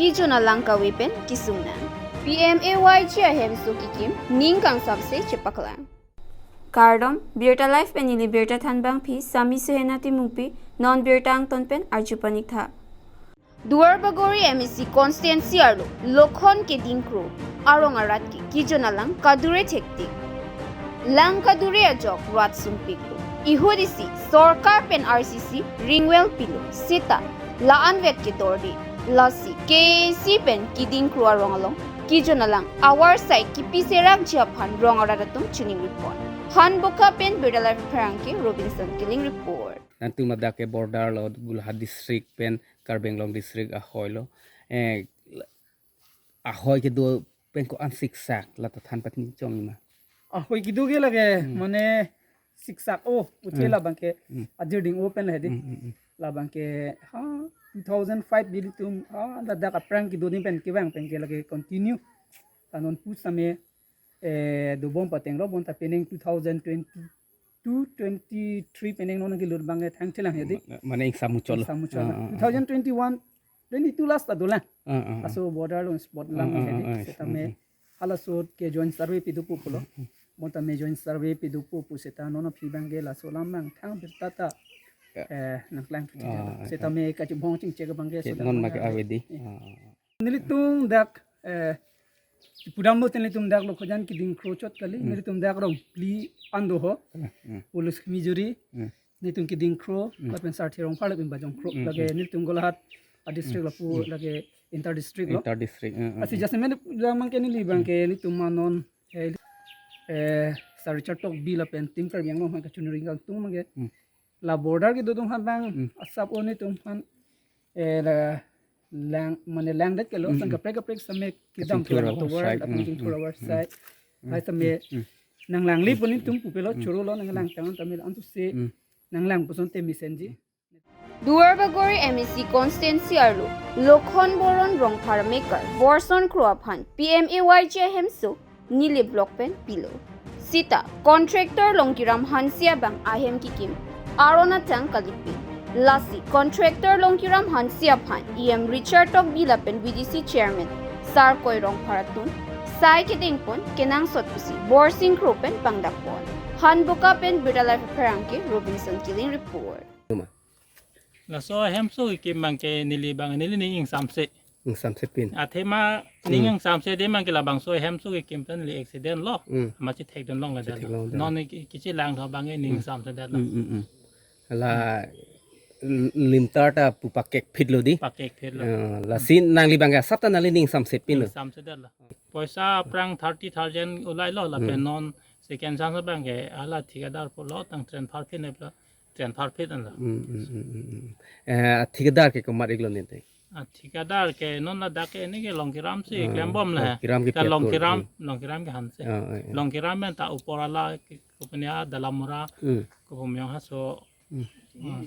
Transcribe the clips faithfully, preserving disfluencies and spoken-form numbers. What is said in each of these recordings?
Kejun alang kave pen kesung nang. P M A Y G ahemso kekim ning kangsamse chepaklang. Kardom, Birta Live pen neli Birta Thanbangpi, Sami Suhena Timungpi, non birta angton pen arju paniktha. Duar Bagori M A C constituency arlo Lokhon Keding Kro arong arat ke kejun alang kadure thektik. Lang kadure ajok rat sumpiklo. Ihut isi sorkar pen R C C ring well pilo. Seta la-anvet kedorde. Lasi K A A C pen Keding Kro arong along kejun alang avarsai kipi serakji aphan rong arat atum choningri pon. Hanboka pen Birta Live apherangke Robinson Killing report. Nangtum ladak ke border lo, Golaghat district pen Karbi Anglong district ahoi lo. Eh, ahoi kedo pen ko-an siksak, la ta than patni chongji ma? Ahoi kedo ke lake, Hmm. mane siksak o, puche Hmm. labang ke Hmm. ajirding o pen le di. Hmm, hmm, hmm. Labang ke, ha, two thousand five nelitum, ha, ladak aphrang kedo ni pen kevang pen ke lake continue. Ta non pusitame, eh, dobom pateng lo bonta penang two thousand twenty-two, twenty-three penang non kelut abang ke thang thelang he di. Ma-, mane ingsam muchot lo. Ingsam muchot lo. Ah, ah, ah, ah. Two thousand twenty-one, twenty-two last ta dolang. Ah, ah, ah. Laso border along spot lang Ah, ah, he di. ah, ah, Setame ah, ah. halaso ke joint survey pido pulo. Mm, mm. Bonta me joint survey pido pu pu seta non aphi abang ke laso alam abang thang birta ta, Ya. eh, nangklang Ah, ah. setame kachibong chingchek abang ke Ke so non abang ma ke ke ave di. Eh. Ah. Nelitum dak, eh, pudam lo nelitum dak Lokhojan Keding Kro chot kali. Hmm. Nelitum dak rong phli an do ho. Hmm, hmm. Police kimi juri. Hmm. Nelitum Keding Kro, Hmm. lapen Sarthe Rongphar lapen Bajong Kro. Hmm, Lake hmm. nelitum Golaghat a district Hmm. lapu Hmm. lake inter district lo. Inter district. Hmm, hmm, Asi hmm. jasemet lamang ke neli abang ke nelitum manon, eh, eh, Sir Richard Tokbi lapen Team Karbi Anglong aphan kachoningri kangtung abang ke. Hmm. La border kedo atum aphan abang Hmm. asap o nelitum aphan, eh, la lang, mane langdet ke lo, Hmm, sang hmm. kaprek kaprek same kedam Kachingthur tulang our tovar, side, lapen hmm, chingthur hmm, our hmm. side. Hmm, Hai same hmm, hmm. nanglangle Hmm, pon hmm. nelitum pupelo, Hmm. choro lo nanglang Hmm. tangan tame antu se Hmm. nanglang puson te mesenji. Duar Bagori M A C constituency arlo Lokhon Boron Rongphar amekar Borson Kro aphan P M A Y G ahemso Nilip Block pen pilo. Seta contractor Longkiram Hanse abang ahem kekim aron atang kalipin. Lasi contractor Longkiram Hanse aphan E M Richard Tokbi lapen V D C chairman Sarkoi Rongphar atum sai kedeng pon kenangsot pusi Borsing Kro pen pangdak pon. Hanboka pen Birta Live apherangke Robinson Killing report. Tuma. Laso ahemso kekim abang ke neli abang neli ning ingsamse. Ingsamse pin. Athema ning Hmm. ingsamse de abang ke labangso ahemso kekim pen neli accident lo. Hmm. Ama chethek dun longle Chethek dun. longle dun. Non ki, kichi lang tho abang ke ning Hmm. ingsamse det lo. Hmm, hmm, hmm. La l-, limtar ta pu pakek phit lo di. Pakek phit lo. Ah, lasi nangli abang ke asap ta nangli ning ingsamse pin lo. Ingsamse det lo. Poisa aphrang thirty thousand ulai lo lapen Hmm. non second chance abang ke hala thikadar pulo tang transfer phit ne pulo. Transfer phit an lo. Hmm, hmm, hmm, hmm, hmm. Eh, thikadar ke komat iklo ninte? Ah, thikadar ke non ladak ke neli ke Longkiram si Ah, klembom le. Longkiram ke Ta piatur, Longkiram, hmm. Longkiram ke Hanse. Ah, ah, ah. Longkiram pen ta upor ala ke, kopunya Dalamura, Hmm. kopumyong haso. Hmm. Ah.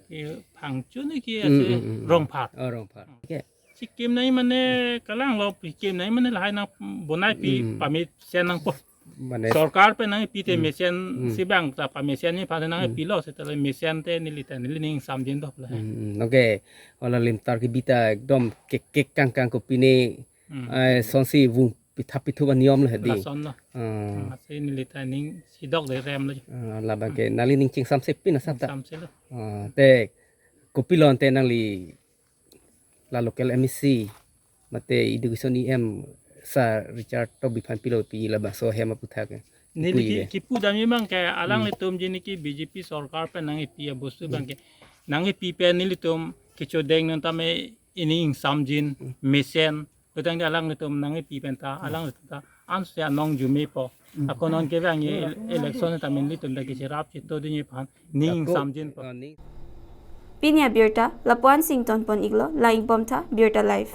Ke Phangcho ni ke Hmm, ase hmm, hmm, hmm. Rongphar. Oh, Rongphar. Okay. Chikim nai mane kalang lo, chikim nai mane lahai nang bonai pi Hmm. pamesen nangpo. Mane Sorkar pen nangpi te Hmm. mesen Hmm. si abang ta pamesen ni pada nang Hmm. pilo seta le mesen te neli ta neli ning ingsamjin dop le. Hmm, hmm. Okay. Hala limtar kebi ta ekdom kek kek kang kang kopine Hmm. eh, sonsi vung pithap pithup aniyom le di. Lason lo. Ah. Masi neli ta ning sidok de rem lo. Ah, labang ke nangli ning chingsamse pin asap ta. Ingsamse lo. Ah, te kopilo ante nangli la local M A C mate education E M Sir Richard Tokbi aphan pilopi labangso ahem aputhak ke. Neli Kipu ki, ide. Kipu damji abang ke alang Hmm. litum jini ki B J P sorkar pen nangpi abostu abang ke. Nangpi pen nelitum kechodeng non tame ining ingsamjin Hmm. mesen. Lutang di alang litum nangpi pen ta, Hmm. alang litum ta. Ansi anong jume po. Hmm. Ako non ke abang ye ele-, election tame nelitum ta kicherap chito dini aphan ning Ako, ingsamjin po. ah, ning- Pini abirta, lapu-an si ingtonpon iklo, lang-ikbom tha, Birta Live.